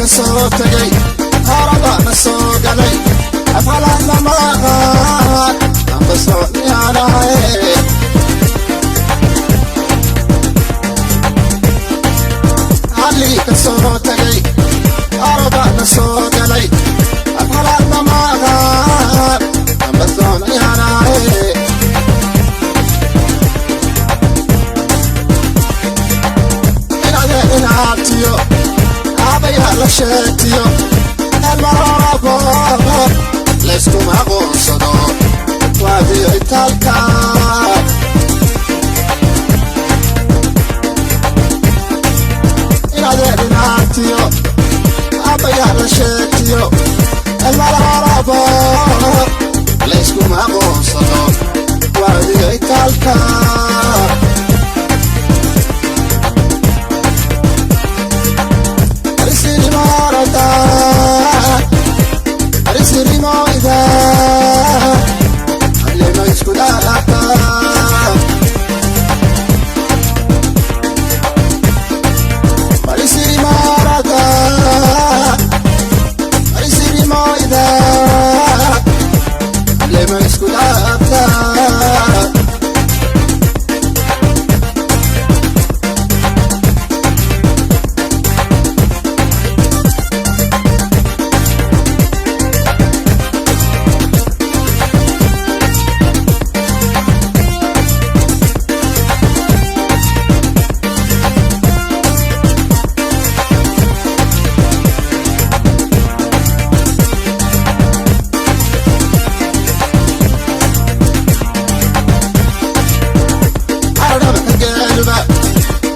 Ka soo tagay harabana soo galay afqalaadna maaqaan amba socniyaanahay. Halii ka soo tagay harabana soo galay afqalaadna maaqaan amba socniyaanahay. Inade inaabtiyo aabaya la sheegtiyo elmarorabo layskuma aqoonsado waadiyo itaalka. Inadeer inaabtiyo aabaya la sheegtiyo elmarorabo layskuma aqoonsado waadiyo itaalka.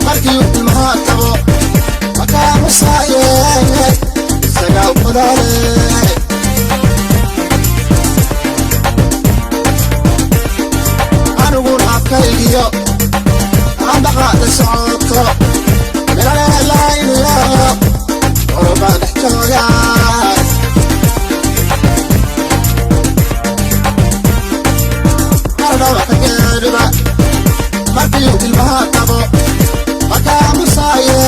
Markii ilmaha tabo makaamusaaye isagaa qodale. Aniguna afkaygiyo ambaqaada socoto milaleelayniyo orobaan dhex jooga. Aradhaba geeduba markii ilmaha tabo makaamusaaye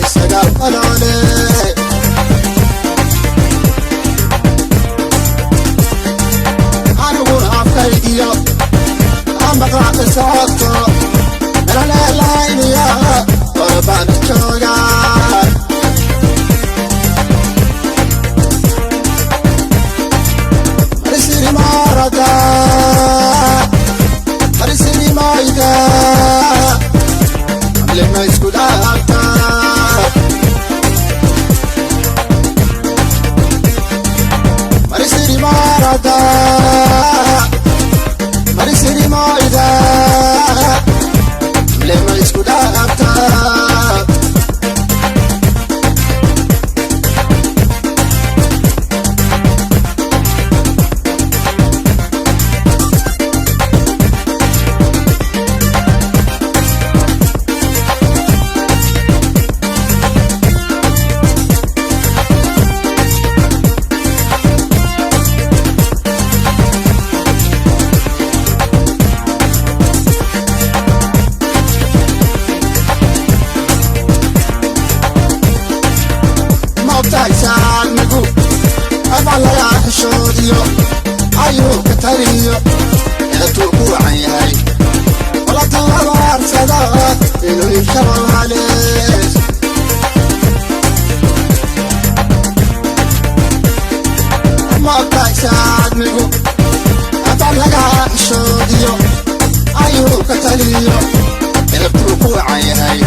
isagaa qodole. Aniguna afkaygiyo ambaqaada socoto milaleelayniyo orobaan dhex jooga. Marisirimarada marisirimayda amlema isku dhaafta. Marisirimarada marisirimayda amlema isku dhaafta. Maogtahay saadmigu abalayaa xishoodiyo ayuu ka taliyo eetuu ku wacan yahay walatuabaarsada inuu ibshabalaalees. Maogtahay saadmigu abalagaa xishoodiyo ayuu ka taliyo eebtuu ku wacan yahay.